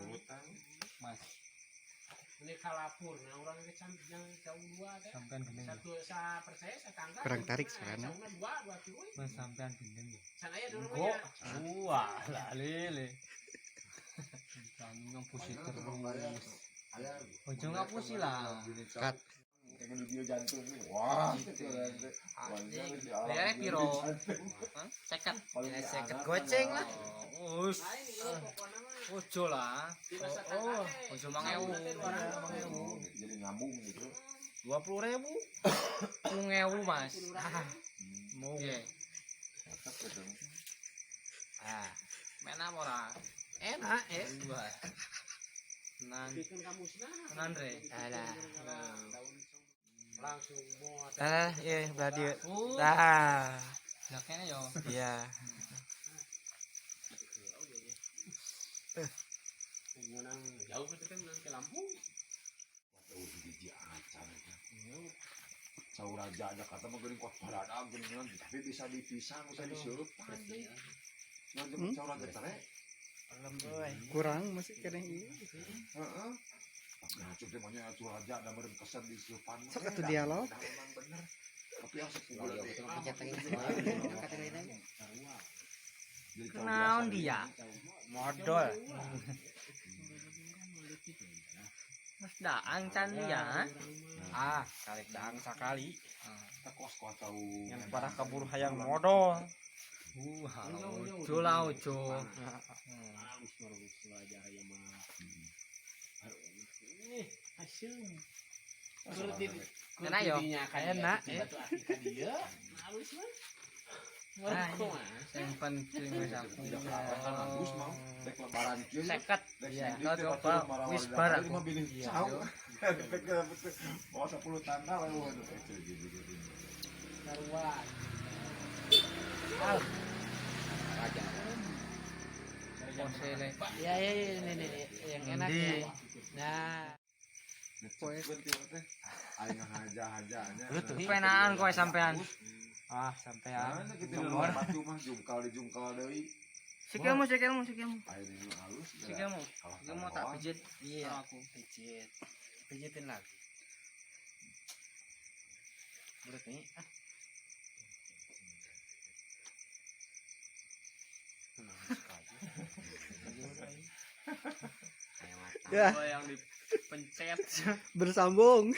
Urutan. Mas, Ini kalapur, nah orang ke yang jauh dua teh. sampean gendeng ya? Satu sa percaya satangga. Kurang tarik sarana. Dua dua tilu. Mas sampean gendeng ya? Sana ya dulu Kok? ya. Wah, lah lele. Kami ngapusi terus. Ojo ngapusi lah. Cut. Kayak video jantung nih. Wah, gitu. Bayarnya piro? Hah? Seket. Paling Seket goceng lah. Us. Lain ini pokoknya mah. Ojo lah. Di masa Oh, tangga. ojo 5.000. Jadi ngambung gitu. 20.000. 10.000, Mas. Mau. Iya. Mantap gitu. Ah, Menak ora? enak ya. Wah. Tenan. Bikin kamu senang. Tenan, Re. Alah. Langsung mau Ah, iya belah dia. Oh. Dah. Lah kene yo. Iya. Menang jauh gitu kan menang ke Lampung. Waduh, biji acan eta. Sauraja ada kata mah geuning kuat parada geuningan tapi bisa dipisah usah diseupan deui. Nah, jeung sauraja teh. Kurang masih kena ieu. Heeh. Nah, cuk teh mah nya sauraja da meureun kesan diseupan mah. Sok atuh dialog. Dah emang bener. Tapi asup pukul teh. Jadi cau Kenaon biasa dia? Modal. Mas daang can dia. Ah, karek daang sakali. Kita kos-kos cau. Yang parah kabur hayang modal. Wah, ojo lah ojo. Halus baru belajar ya mah. Eh, hasil. Enak yo. Enak, eh. Batu akika dia. Halus mah. Ah, Merko mah. Yang penting wis aku. Tidak lebaran bagus mau. Dek lebaran kieu. Seket. Dek Iya. sidik teh Coba batur marah wis warga. bar Kali aku. mah bilih Iya. cau. Dek mau 10 tanggal waduh. Karuan. Posele. Ya ya ya ini ini yang enak ya. Nah, Teh aing ngahaja-hajanya. Penaan kowe sampean. ah sampean. Nah, kitu nomor batu mah jungkal dijungkal deui. Sikilmu, sikilmu, sikilmu. Aing nu halus. Sikilmu. Sikilmu tak pijit. Iya, Aku. pijit. Pijitin lagi. Menurut nih, ah. Ya, Gua yang dipencet. bersambung.